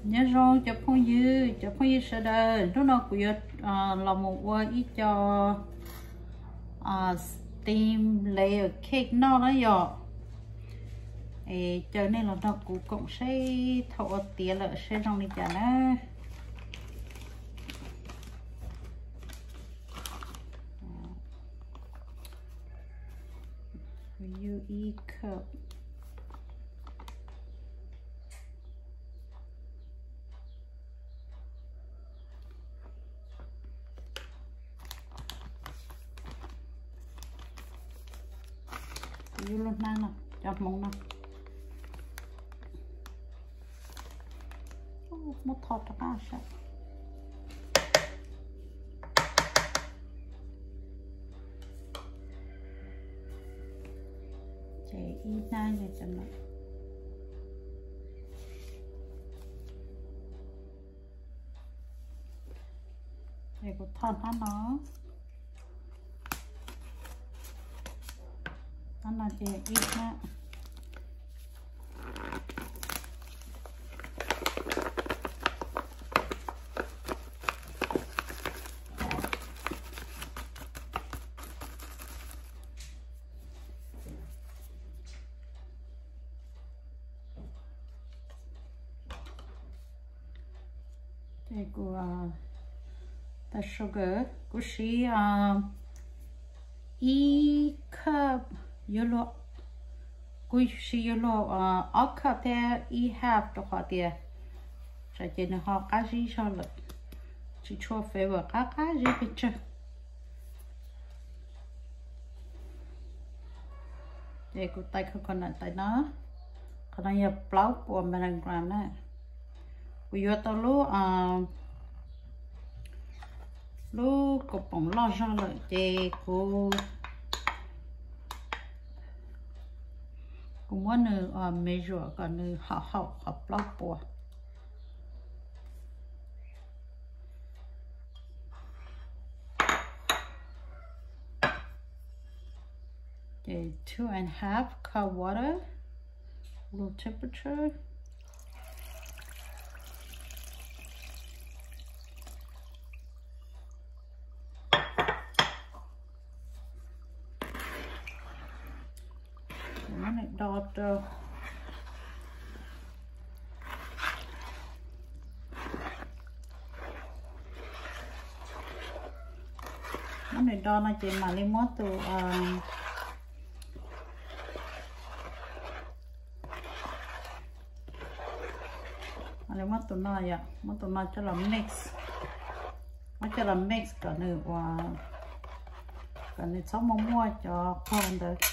Nyob zoo cov phooj ywg, cov phooj ywg sawv daws, hnub no kuv yuav los mus ua ib co steam layer cake noj na yom. Es caw nej los nrog kuv koom seb thaum ua tiav lawm seb zoo li cas na. Ib cup. Yus lub hnab no, cov hmoov no. Muab tho rov qab saib. Ces ib hnab li cov no. Ces kuv tho hnab no. Hnab no ces ib hnab. Ces kuv, tais sugar kuv siv ib cup, yuav luag, kuv siv yuav luag ob cup thiab ib half rau qhov tias tsam ces nws ho qab zib zog lawm, tsis tshua flavor, qab qab zib pes tsawg. Ces kuv tais coconut tais no, qhov no yog plaub puas milligram na. Kuv yuav tau lub, lub kaus poom loj zog lawm ces kuv, kuv muab nws measure kom nws haum haum qhov plaub puas. Ces two and half cup water, room temperature. Muab nws do rau, muab nws do no ces mam li muab tus, mam li muab tus no yom, muab tus no coj los mix, muab coj los mix kom nws ua, kom nws txhob muaj muaj cov qog ntawd.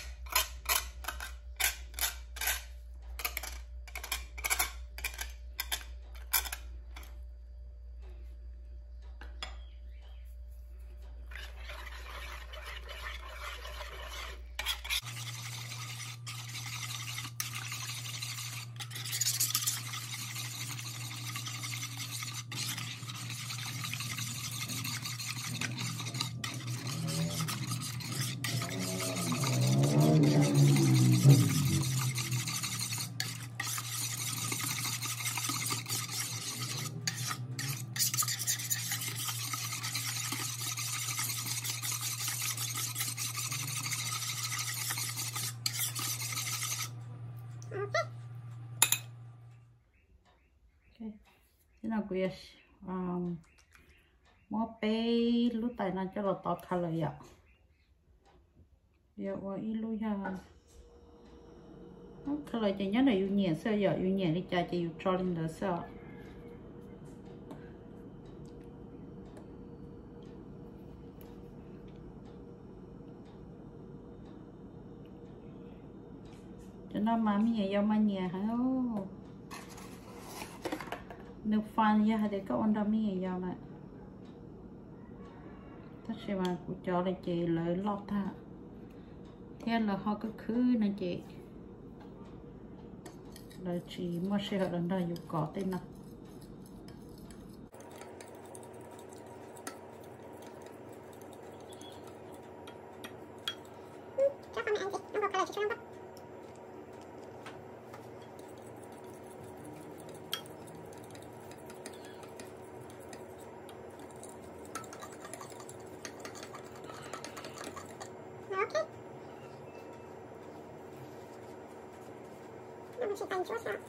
Ces no kuv yuav muab peb lub tais no coj los tov color yom. Yog ua ib lub yog color ces nyob ntawm yus nyiam xwb yom, yus nyiam li cas ces yus tso li ntawd xwb os. Cov no mas me nyuam yaus mas nyiam heev. Nws fun yog hais tias koj ua nrog me nyuam yaus lawm. Tab sis mas kuv cov lawm ces lawv loj tag thiab lawv ho khwb khwb no ces lawv tsis muaj sij hawm los nrog yus kov tej no. Tsis tau ntsuab thiab.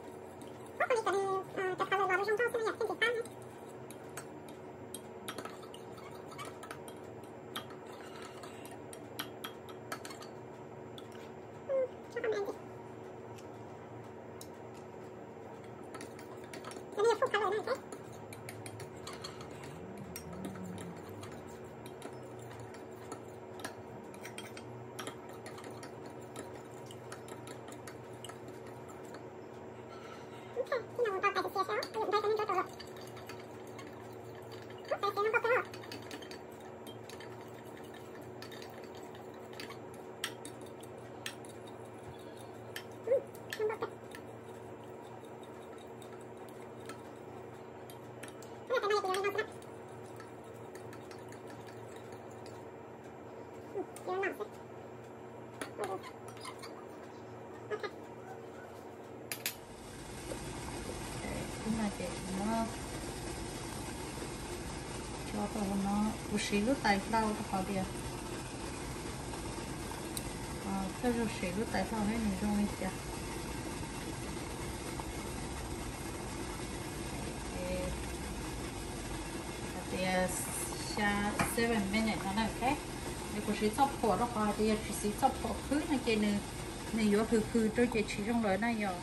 Hopefully cov, cov color los zoo nkauj xwb no yom, thiaj tsis qab na. Cov no yog full color na, ok. Ib no ces kuv muab tso rau hauv no, kuv siv lub tais hlau rau qhov tias, koj zoo siv lub tais hlau thiab nws zoo li cas. Hais tias xya, seven minutes no na, ok. Es kuv siv txoj phuam rau qhov hais tias yog tsis siv txoj phuam khwb no ces nws, nws yuav hwm hwm rau ces tsis zoo lawm na yom.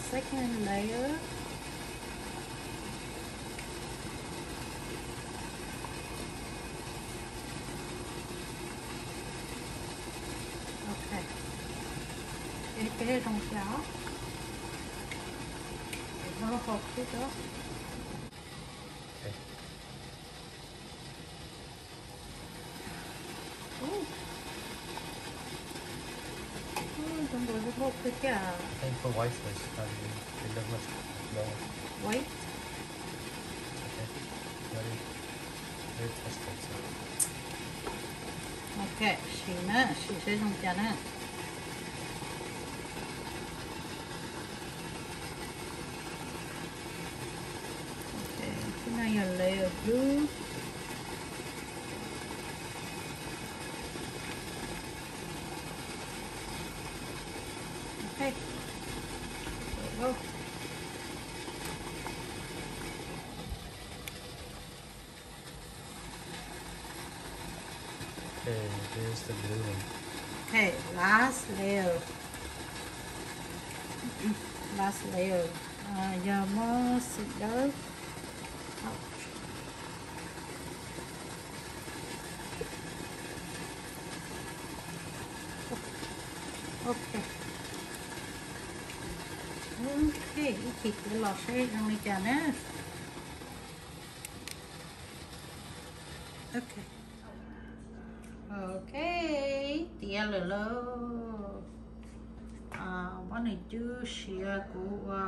Second layer. Ok. Ces peb zoo li cas, ces muab lub hau khwb rau. Zoo nkaus li hau khwb thiab. I think for white ones, um, it doesn't look yellow. White? Okay. Very, very tested, so. Ok, siv na, siv saib zoo cas na. Ok, khwb no yog layer blue. Ok. Okay, here's the blue one. Okay, last layer. Last layer. Yog muab xim dawb. Ok. Ok, ib chim kuv los seb zoo li cas na. Ok. Ok, tiav lawm lauj. Muab nws cub siav kuv ua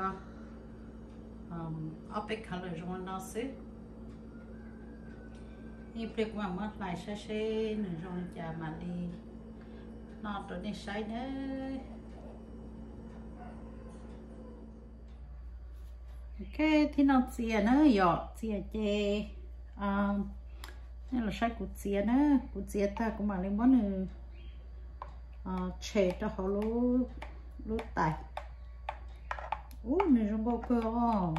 ob peb color zoo li no xwb. Ib pliag kuv mam muab hlais saib seb nws zoo li cas mam li noj rau nej saib nawb. Ok, thib no txias na yom, txias ces nej los saib kuv txiav na, kuv txiav tag kuv mam li muab nws tshem rau hauv lub tais. Ub, nws zoo nkauj kawg os.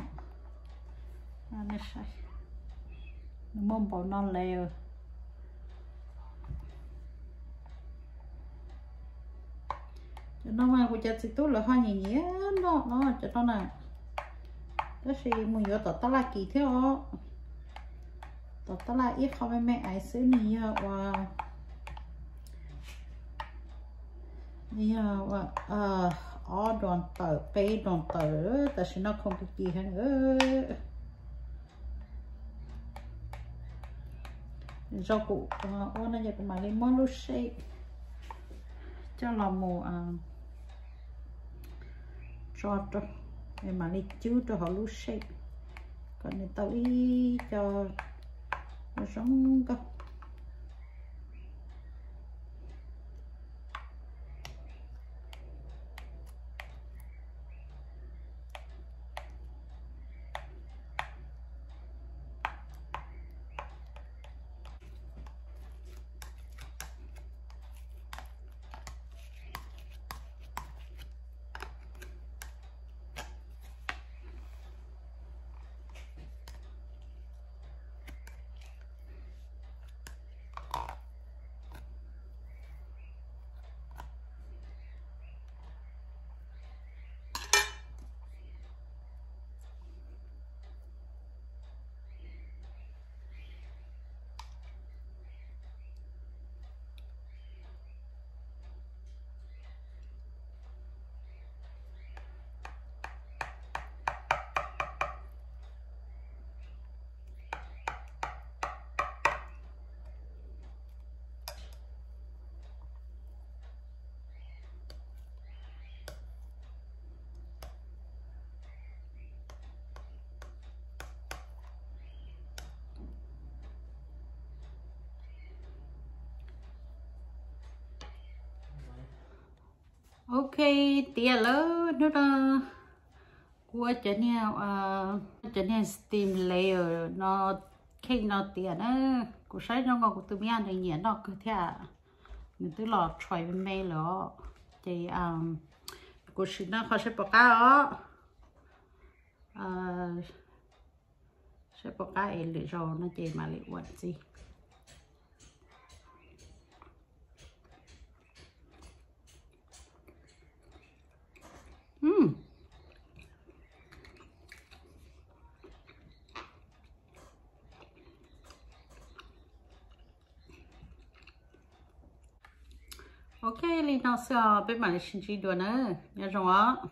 Nws muaj npaum no layer. Cov no mas kuv cov txiv tub lawv ho nyiam nyiam noj no cov no na. Tab sis mus yuav tom tab laj kim thiab os. Tom tab laj ib qho me me ais xwb, nws yog ua, nws yog ua ob dollar tawm, peb dollar tawm, tam sim no khoom kim kim heev. Zoo kuv ua no ces kuv mam li muab lub shape coj los mus tso rau, mam li cub rau hauv lub shape kom nws tau ib co zoo nkauj. Ok, tiav lawm hnub no kuv ua cov niag, cov niag steam layer no, kheej no tiav na. Kuv saib zoo nkaus kuv tus me nyuam nws nyiam noj kawg thiab, nws twb los try me me lawm os. Ces kuv sim noj qhov saib puas qab os. Saib puas qab es lwm zaus no ces mam li ua ntxiv. Ok, li no xwb os, peb mam li sib ntsib dua na. Nyob zoo os.